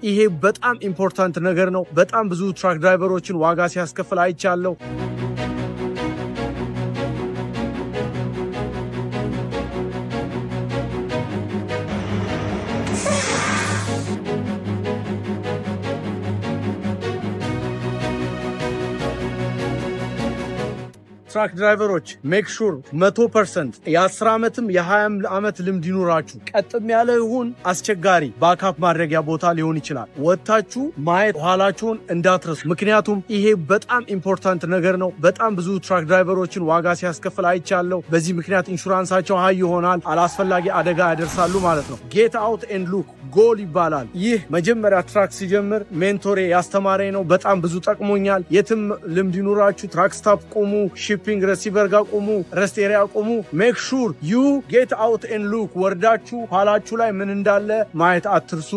ይሄ በጣም important ነገር ነው። በጣም ብዙ truck driver ኦችን ዋጋ ሲያስከፍል አይቻለሁ። Truck driver ኦች፣ make sure 100% የ10 ዓመትም የ20 ዓመት ልምድ ይኑራችሁ። ቀጥም ያለ ይሁን አስቸጋሪ backup ማድረጊያ ቦታ ሊሆን ይችላል። ወጥታችሁ ማየት ኋላችሁን እንዳትረሱ። ምክንያቱም ይሄ በጣም important ነገር ነው። በጣም ብዙ truck driver ኦችን ዋጋ ሲያስከፍል አይቻለሁ። በዚህ ምክንያት ኢንሹራንሳቸው high ይሆናል፣ አላስፈላጊ አደጋ ያደርሳሉ ማለት ነው። Get out and look GOAL ይባላል። ይህ መጀመሪያ truck ስጀምር mentor ኤ ያስተማረኝ ነው። በጣም ብዙ ጠቅሞኛል። የትም ልምድ ይኑራችሁ፣ truck stop ቁሙ፣ shipping receiver ጋር ቁሙ፣ rest area ቁሙ። Make sure you get out and look። ወርዳችሁ ኋላችሁ ላይ ምን እንዳለ ማየት አትርሱ።